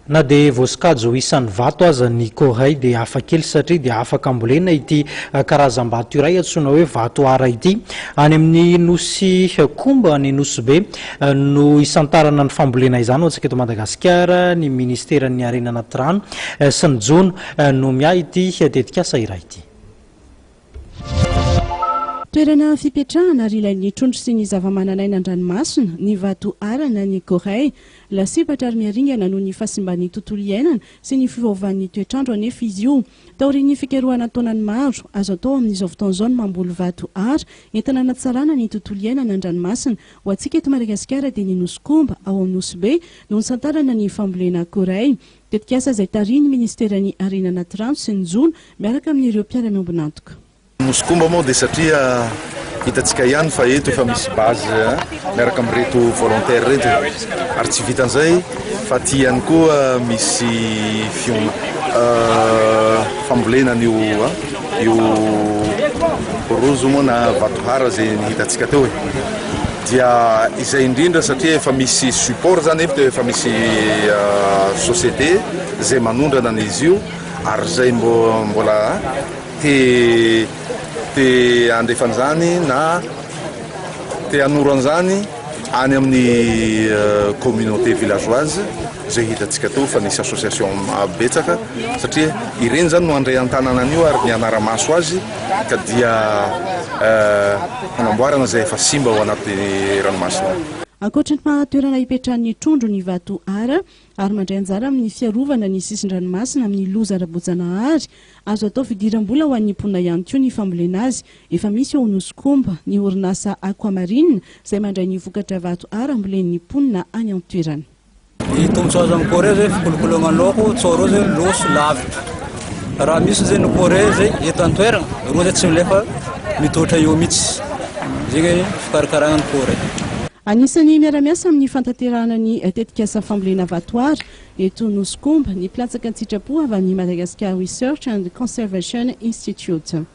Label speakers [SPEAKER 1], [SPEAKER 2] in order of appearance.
[SPEAKER 1] Na dia voasokajy ho isan'ny vato aza ny corail dia hafa kely satria dia afaka ambolena ity karazam-bato iray antsoina hoe vato hara ity. Any amin'ny nosy Komba any Nosy Be no isantarana ny fambolena izany ho antsika eto Madagasikara. Ny ministeran'ny harena anaty rano sy ny jono no miahy ity tetikasa iray ity.
[SPEAKER 2] Toerana fipetrahana ary ilain'ny trondro sy ny zavamananaina an-dranomasina ny vato hara na ny corail. Lasibatra ary miharingana noho ny fahasimban'ny tontolo iainana sy ny fiovaovan'ny toetr'andro anefa izy io. Taorian'ny fikarohana an-taonany maro, azo atao amin'izao fotoana izao ny mamboly vato hara entina hanatsarana ny tontolo iainana an-dranomasina. Ho antsika eto Madagasikara dia ny Nosy Komba ao amin'ny Nosy Be no nisantarana ny fambolena corail. Tetikasa izay tarihin'ny Ministeran'ny Harena anaty rano sy ny jono miaraka amin'ireo mpiara-miombon'antoka.
[SPEAKER 3] Nosy Komba moa dia satria hitantsika ihany fa eto efa misy base miaraka amin'ireto volontaires ireto e. Ary tsy vitan'izay fa aty ihany koa misy fion fambolena an'io io rojo moa na vatohara izay hitantsika teo e. Dia izay indrindra satria efa misy support zany eto, efa misy société izay manondrana an'izy io ary izay mbola te te handefa an'izany na te hanoro an'izany any amin'ny communauté villageoise izay hitantsika teo fa nisy association betsaka satria ireny zany no handray an-tanana an'io ary ny hanara-maso azy ka dia hanamboarana izay efa simba ao anaty ranomasina.
[SPEAKER 2] Ankoatry ny maha toerana ipetrahan'ny trondro ny vato hara ary mandray anjara amin'ny fiarovana ny sisin-dranomasina amin'ny loza ara-boajanahary, azo atao fidiram-bola ho an'ny mponina ihany koa ny fambolena azy. Efa misy ao Nosy Komba ny orinasa Aquamarine izay mandray ny vokatra vato hara ambolen'ny mponina any an-toerana.
[SPEAKER 4] Ny tombotsoa azo amin'ny Corée zay fikolokoloagna laoko tsao reo zay loso lavitra. Raha misy zay ny Corée zay eto an-toerana, reo zay tsy milefa mitoetra eo mihitsy. Zay ny fikarakaragna ny Corée.
[SPEAKER 2] Anisan'ny miara-miasa amin'ny fantanterahana ny tetikasa fambolena vatohara eto Nosy Komba ny mpilatsaka an-tsitrapo avy amin'ny Madagascar Research and Conservation Institute.